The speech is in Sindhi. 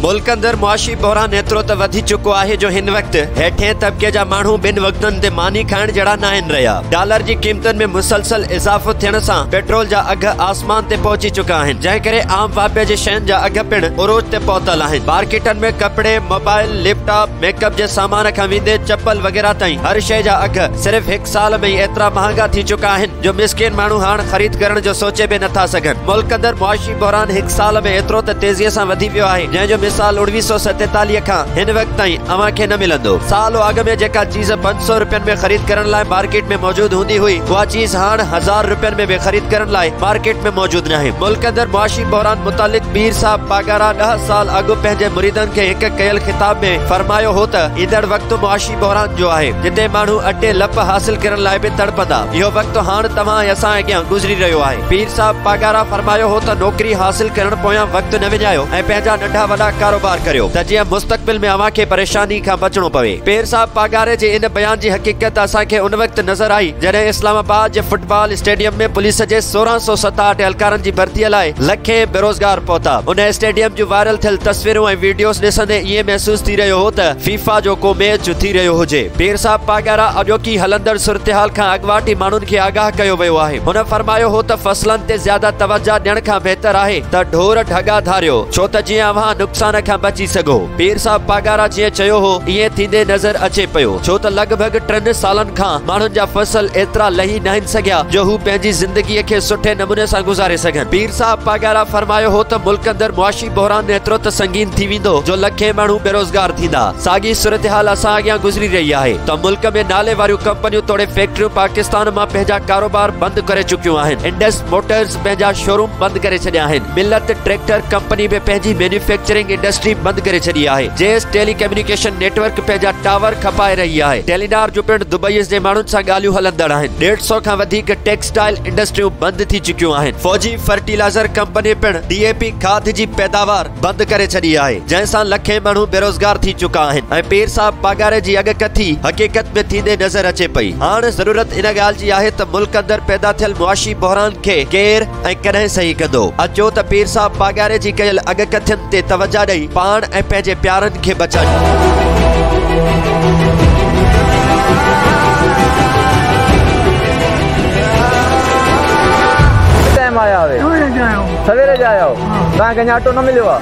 ملڪ اندر معاشي بحران ايترو ته وڌي چڪو آهي جو هن وقت هيٺئين طبقي جا ماڻهو ٻن وقتن تي ماني کائڻ جهڙا ناهن رهيا. ڊالر جي قيمتن ۾ مسلسل اضافو ٿيڻ سان پيٽرول جا اگهه آسمان تي پهچي چڪا آهن، جنهن ڪري عام واهپي جي شين جا اگهه پڻ عروج تي پهتل آهن. مارڪيٽن ۾ ڪپڙي، mobile, laptop, makeup جي سامان کان ويندي چپل وغيره تائين هر شيء جا اگهه صرف هڪ سال ۾ ئي ايترا مهانگا ٿي چڪا آهن جو مسڪين ماڻهو هاڻ خريد ڪرڻ جو سوچي به نٿا سگهن. ملڪ اندر معاشي بحران هڪ سال ۾ ايترو ته تيزيء سان وڌي ويو آهي، جنهن جو مثال 1947 کان هن وقت تائين اوهان کي نه ملندو. سال اڳ ۾ جيڪا چيز 500 رپين ۾ خريد ڪرڻ لاء مارڪيٽ ۾ موجود هوندي هئي، اها چيز هاڻ هزار رپين ۾ به خريد ڪرڻ لاء مارڪيٽ ۾ موجود ناهي. ملڪ اندر معاشي بحران متعلق پير صاحب پاڳارا 10 سال اڳ پنهنجي مريدن کي هڪ ڪيل خطاب ۾ فرمايو هو ته ايندڙ وقت معاشي بحران جو آهي، جتي ماڻهو اٽي لپ حاصل ڪرڻ لاء به تڙپندا. اهو وقت هاڻ توهان ۽ اسان اڳيان گذري رهيو آهي. پير صاحب پاڳارا فرمايو هو ته نوڪري حاصل ڪرڻ پويان وقت نه وڃايو ۽ پنهنجا ننڍا وڏا ڪاروبار ڪريو ته جيئن مستقبل ۾ اوهان کي پريشاني کان بچڻو پوي. پير صاحب پاڳاري جي ان بيان جي حقيقت اسان کي ان وقت نظر آئي جڏهن اسلام آباد جي فٽبال اسٽيڊيم ۾ پوليس جي 1667 اهلڪارن جي ڀرتي لاء لکين بيروزگار پهتا. ان اسٽيڊيم جون وائرل ٿيل تصويرون ۽ وڊيوز ڏسندي ائين محسوس ٿي رهيو هو ته فيفا جو ڪو ميچ ٿي رهيو هجي. پير صاحب پاڳارا اڄوڪي هلندڙ صورتحال کان اڳواٽ ئي ماڻهن کي آگاهه ڪيو ويو آهي. هن فرمايو هو ته فصلن تي زياده توجه ڏيڻ کان بهتر آهي ته ڍور ڍڳا ڌاريو، ڇو ته جيئن اوهان نقصان کان بچي سگهو. پير صاحب پاڳارا جيئن چيو هو ائين ٿيندي نظر اچي پيو، ڇو ته لڳ ڀڳ ٽن سالن کان ماڻهن جا فصل ايترا لهي ناهن سگهيا جو هو پنهنجي زندگيء کي سٺي نموني سان گذاري سگهن. پير صاحب پاڳارا فرمايو هو ته ملڪ اندر معاشي بحران ايترو ته سنگين ٿي ويندو جو لکين ماڻهو بيروزگار ٿيندا. ساڳي صورتحال اسان اڳيان گذري رهي آهي ته ملڪ ۾ نالي واريون ڪمپنيون توڙي فيڪٽريون پاڪستان مان پنهنجا ڪاروبار بند ڪري چڪيون آهن. انڊس موٽرز پنهنجا شوروم بند ڪري ڇڏيا آهن. ملت ٽريڪٽر ڪمپني به پنهنجي مينوفيڪچرنگ انڊسٽري بند ڪري ڇڏي آهي. جيس ٽيلي ڪميونيڪيشن نيٽ ورڪ پنهنجا ٽاور کپائي رهي آهي. ٽيلينار جون پڻ دبئي جي ماڻهن سان ڳالهيون هلندڙ آهن. ڏيڍ سئو کان وڌيڪ ٽيڪسٽائل انڊسٽريون بند ٿي چڪيون آهن. فوجي فرٽيلائزر ڪمپني پڻ ڊي اي پي کاڌ جي پيداوار بند ڪري ڇڏي آهي، جنهن سان لکين ماڻهو بيروزگار ٿي چڪا آهن ۽ پير صاحب پاڳاري جي اڳڪٿي حقيقت ۾ ٿيندي نظر اچي پئي. هاڻ ضرورت ان ڳالهه جي آهي ته ملڪ اندر پيدا ٿيل معاشي بحران کي ڪير ۽ ڪڏهن صحيح ڪندو؟ اچو ته پير صاحب پاڳاري جي ڪيل اڳڪٿين تي توجهه ڏئي پاڻ ۽ پنهنجي پيارن کي بچايون. ٽائيم آيا آهيو؟ سويري جا آيا آهيو؟ توهان کي اڃا اٽو نه مليو آهي؟